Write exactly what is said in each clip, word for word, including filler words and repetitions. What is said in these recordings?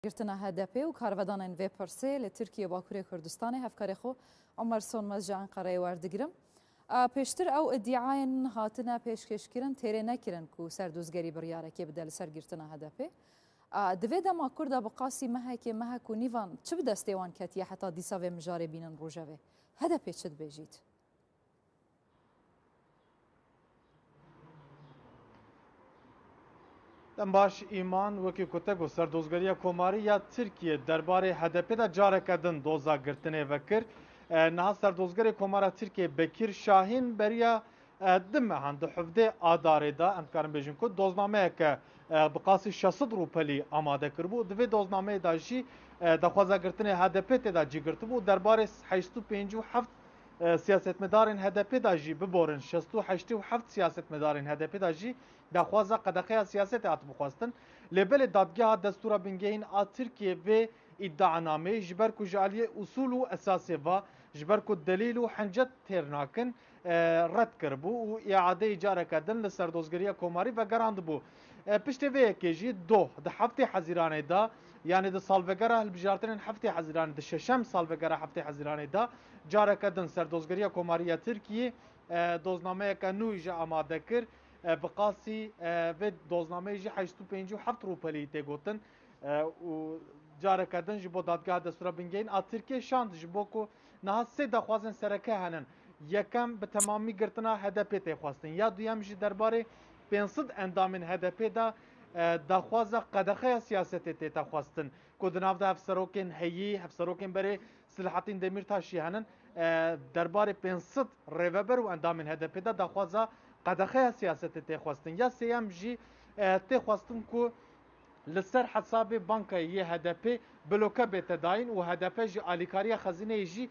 Girtina H D P û karvedanên vê pirsê li Tirkiye û Bakurê Kurdistanê hevkarê xwe Omer Sonmez ji Enqereyê werdigirim. A, pêştir ew îdiayên hatine pêşkêşkirin têrê nekirin ku serdozgerî biryarekê bide li ser girtina H D P. A, di vê dema Kurda bi qasî mehekê, mehek û nîvan çi bi destê wan ketiye heta dîsa vê mijarê bînin rojevê? H D P çi dibêjît? Dem baş Îman, wekî ku te got, serdozgeriya komarî ya Tirkiye derbarê H D P de careke din doza girtinê vekir. E, niha serdozgerê komara Tirkiye Bekir Şahîn beriya, e, du mehan di hevdeh Adarê de, em dikarin bêjin ku doznameyeke, e, bi qasî şeş sed rûpelî amade kiribû. Di vê doznameyê de jî, e, daxwaza girtinê H D P tê de cî girtibû. Derbarê heşt sed û pêncî û heft e, siyasetmedarên H D P de jî biborin, şeş sed û heştê û heft siyasetmedarên H D P de jî daxwaza qedexeya siyasetê hatibû xwestin. Lê belê Dadgeha Destûra Bingehîn a Tirkiyê vê îdianameyê ji ber ku ji aliyê usûl û esasê ve, ji ber ku delîl û hence têr nakin, e, red kiribû û îadeyê careke din li serdozgeriya komarî vegerandibû. E, piştê vê yekê jî doh di heftê Hezîranê de, yanî di salvegera hilbijartinên heftê Hezîranê, di şeşem salvegera heftê Hezîranê de, careke din serdozgeriya komarî ya Tirkiyê, e, doznameyeke nû jî amade kir. E, bi qasî, e, vê doznameyê jî heşt sed û pêncî û heft rûpelî tê gotin. E, û careke din ji bo Dadgeha Destûra Bingehîn a Tirkiyê şand, ji bo ku niha sê daxwazên sereke henin. Yekem bi temamî girtina H D P tê xwestin. Ya duyem jî derbarê pênc sed endamên H D P de, e, daxwaza qedexeya siyasetê tête xwestin. Ku di nav de hevserokên heyî, hevserokên berê Selahattin Demirtaş jî henin, e, derbarê pênc sed rêveber û endamên H D P de daxwaza qedexeya siyasetê tê xwestin. Ya sêyem jî, e, tê xwestin ku li ser hesabê bankayê yê H D P bloke bête dayîn û H D P ji alîkariya xezîneyê jî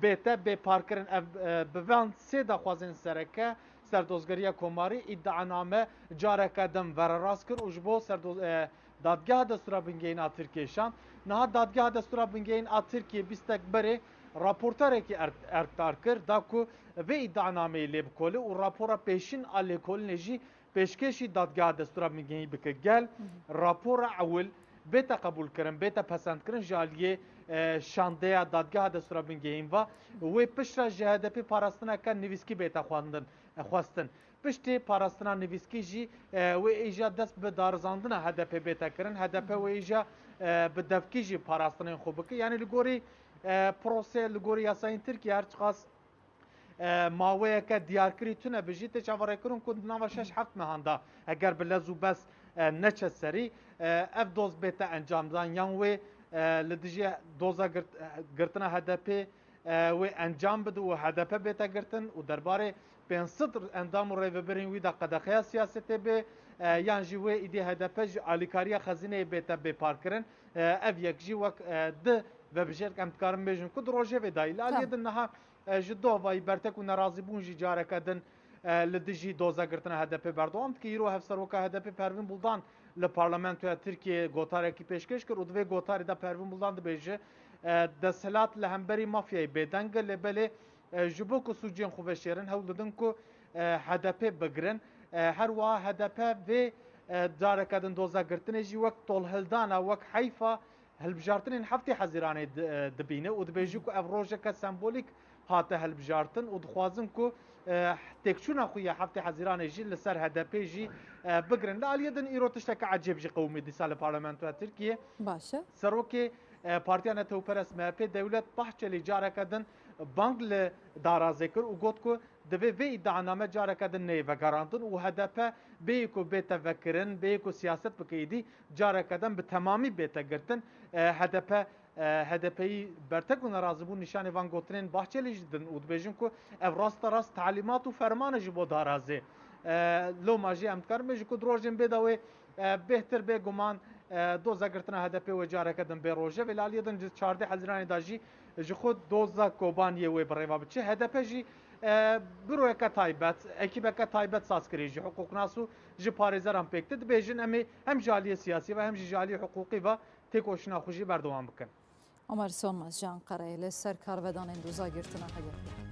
bête bê parkirin. Ev, e, bi van sê daxwazên sereke serdozgeriya komarî îdianame careke din vererast kir û ji bo serdoz-, e, Dadgeha Destûra Bingehîn a Tirkiyê şand. Niha Dadgeha Destûra Bingehîn a Tirkiyê bîstek berê raporterekî erk-, erkdar kir, da ku vê îdianameyê lê bikole û rapora pêşîn a lêkolinê jî pêşkêşî Dadgeha Destûra Bingehîn bike. Gel Hı hı. rapora ewil bête qebûlkirin, bête pesendkirin ji aliyê, e, şandeya Dadgeha Destûra Bingehîn ve, wê piştre ji H D P parastineke nivîskî bête xwendin, e, xwestin. Piştî parastina nivîskî jî, e, wê îja dest bi darizandina H D P bête kirin. H D P wê îja, e, bi devkî jî parastinên xwe bike. Yanî li gorî, e, prosê, li gorî yasayên Tirkiye her çiqas, e, maweyeke diyarkirî tune bi jî tê çaverêkirin ku di nava şeş heft mehan de eger bi lez û bez, e, neçe serî, e, ev doz bête encamdan yan wê, e, li dijî doza girt-, girtina H D P e, wê encam bide û H D P bête girtin û derbarê pênc sed endam û rêveberên wî de qedexeya siyasetê bê, e, yan jî wê îdî H D P ji alîkariya xezîneyê bête bêparkirin. E, ev yek jî wek, e, di vebijêrek em dikarin bêjin ku di rojevê dayî. Li aliyê Tamam. din niha, e, ji dovayî bertek û nerazîbûn jî careke din, e, li dijî doza girtina H D P berdewam dike. Îro hevseroka H D P Pervîn Buldan li Parlamentoya Tirkiyê gotarekî pêşkêş kir û di vê gotarê de Pervîn Buldan dibêje, e, desthilat li hemberî mafyayê bêdeng e, lê belê, e, ji bo ku sûcên xwe veşêrin, hewl didin ku, e, H D P bigirin. E, her wiha H D P vê, e, careke din doza girtinê jî wek tolhildana, wek heyfa hilbijartinên heftê Hezîranê di-, e, dibîne û dibêje ku ev rojeke sembolîk hate hilbijartin û dixwazin ku, e, têkçûna xwe ya heftê Hezîranê jî li ser H D P jî, e, bigirin. Li aliyê din îro tişteke ecêb jî qewimî dîsa li Parlamentoya Tirkiyê. Baş e. Serokê, e, Partiya Netewperest M H P Dewlet Bahçelî careke din bang li darazê kir û got ku divê vê îdianame careke din neyê vegerandin û H D P bêyî ku bête vekirin, bêyî ku siyaset bike îdî careke din bi temamî bête girtin. E, H D P, e, H D P'yî bertek û nerazîbûn nîşanê van gotinên Bahçelî jî din û dibêjin ku ev raste rast talîmat û ferman e ji bo darazê. E, loma jî em dikarin bêjin ku di rojên bê de wê, e, bêhtir bê guman, e, doza girtina H D P wê careke din bê rojevê. Li aliyê din di çardeh Hezîranê de jî ji xwe doza Kobaniyê wê bi rêva biçe. H D P jî, e, büroyeke taybet, ekîbeke taybet saz kirî ji hiqûqnas û ji parêzeran pêk tê. Dibêjin em ê hem ji aliyê siyasî ve hem jî ji aliyê hiqûqî ve têkoşîna xwe jî berdewam bikin. Omer Sonmez ji Enqereyê li ser karvedanên doza girtina H D P.